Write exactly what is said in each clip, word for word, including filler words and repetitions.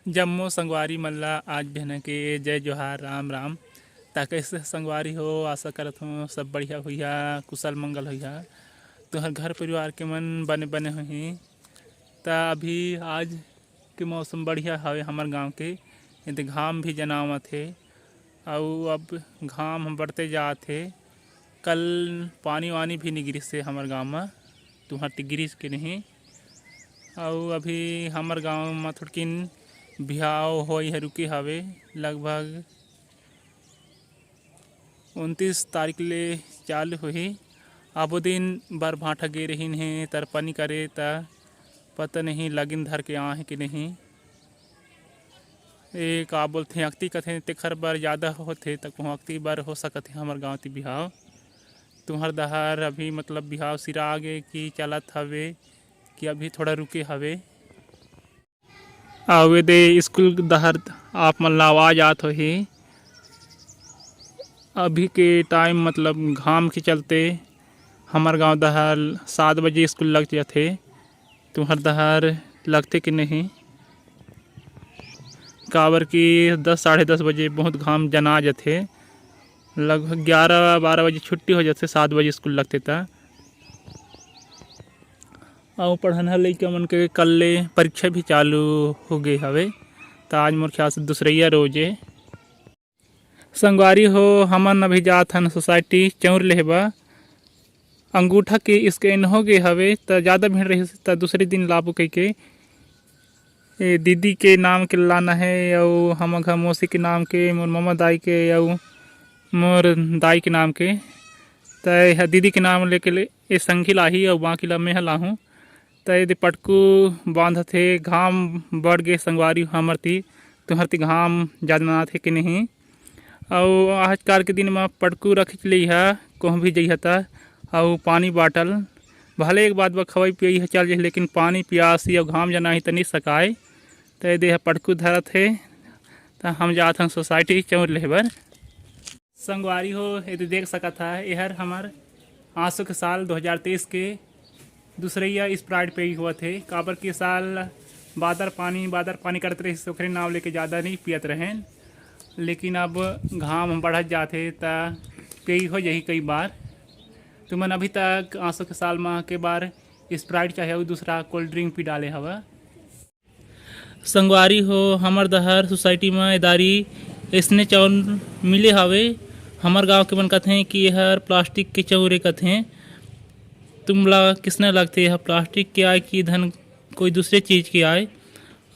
जम्मो संगवारी मन ला आज बिहना के जय जोहार, राम राम। त कइसे संगवारी हो? आशा करत हों सब बढ़िया होइहा, कुशल मंगल होइहा। तुंहर घर परिवार के मन बने बने होही। त अभी आज के मौसम बढ़िया हवे हमर गांव के, एदे घाम भी जनावत हे। अउ अब घाम ह बढ़ते जात हे। कल पानी वानी भी नइ गिरिस हे हमर गांव म, तुंहर ती गिरिस के नहीं? अउ अभी हमर गांव म थोड़किन बिहाव होई ह रुके हवे, लगभग उनतीस तारीख ले चालू होही। आबो दिन बर भांठा गे रहिन हे तरपनी करे, त पता नहीं लगिन धर के आ हे कि नहीं। ए का बोलथे, अक्ती कथे, तेखर बर जादा होथे, त कहूँ अक्ती बर हो सकत हे हमर गांव ती बिहाव। तुंहर डहर अभी मतलब बिहाव सिरा गे कि चलत हवे कि अभी थोड़ा रुके हवे? अउ एदे स्कूल डहर आप मन ला आवाज आत होही। अभी के टाइम मतलब घाम के चलते हमर गांव डहर सात बजे स्कूल लग जाथे। तुंहर डहर लगथे कि नहीं? काबर कि दस, साढ़े दस बजे बहुत घाम जना जथे। लगभग ग्यारह बारह बजे छुट्टी हो जाथे, सात बजे स्कूल लगथे त। अउ पढ़नहा लइका मन के कल ले परीक्षा भी चालू हो गे हवे, त आज मोर ख्याल से दूसरइया रोज ए। संगवारी हो, हमन अभी जात हन सोसाइटी चौर लेहे बर। अंगूठा के स्कैन हो गे हवे, त जादा भीड़ रहिस, त दूसरे दिन लाबो कहिके। ए दीदी के नाम के लाना हे, अउ हमर घर मौसी के नाम के, मोर ममा दाई के, अउ मोर दाई के नाम के। त एह दीदी के नाम लेके ले, ए संगी लाही, अउ बाकी ला मेंह लाहूँ। त एदे पटकू बांधत हे, घाम बढ़ गे संगवारी हमर ती, तुंहर ती घाम जादा नात हे कि नहीं? अउ आजकाल के दिन म पटकू रखिच लेइहा, कहूँ भी जइहा त, अउ पानी बाटल। भले एक बात बर खवई पियई ह चल जाही, लेकिन पानी पियासी अउ घाम जनाही त नइ सकाय। त एदे ह पटकू धरत हे, त हम जात हन सोसाइटी चौर लेहे बर। संगवारी हो, एदे देख सकत हा, एहर हमर आंसू के साल दो हज़ार तेईस के दूसरइया स्प्राइट पेई होवत हे, काबर के साल बादर पानी, बादर पानी करत रहिस, ओखरे नाव लेके जादा नइ पियत रहेन। लेकिन अब घाम बढ़त जात हे, त पेई हो जाही कई बार। तुमन अभी तक आंसू के साल म के बार स्प्राइट चाहे अउ दूसरा कोल्ड ड्रिंक पी डाले हवा? संगवारी हो, हमर डहर सोसाइटी म एदारी अइसने चाउर मिले हवे। हमर गांव के मन कथें कि एहर प्लास्टिक के चाउर ए कथें। तुमला किसने लगथे, एहर प्लास्टिक के आय कि धन कोई दूसरे चीज के आय?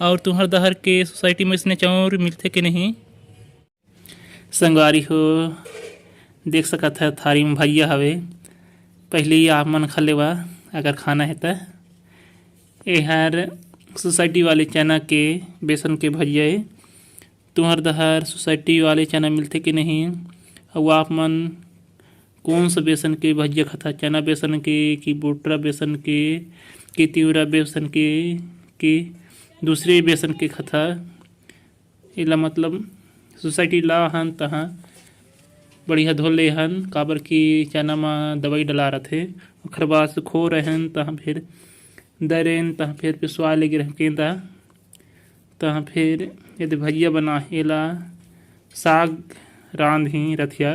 अउ तुंहर डहर के सोसाइटी म अइसने चाउर मिलथे कि नहीं? संगवारी हो, देख सकत ह, थारी म भजिया हवे। पहिली आप मन खा लेवा, अगर खाना हे त। एहर सोसाइटी वाले चना के, बेसन के भजिया ए। तुंहर डहर सोसाइटी वाले चना मिलथे कि नहीं? अउ आप मन कौन सा बेसन के भजिया खाता? चना बेसन के, कि बोटरा बेसन के, कि तिवरा बेसन के, कि दूसरे बेसन के खाता? एला मतलब सोसाइटी ला हन तहाँ बढ़िया धो ले हन, काबर कि चना म दवाई डला रथे। ओखर बाद सुखो रहेन, तहाँ फिर दरेन, तहाँ फिर पिसवा लेगे रहन केंदा। तहाँ फिर एदे भजिया बना, एला साग रांधही रथिया।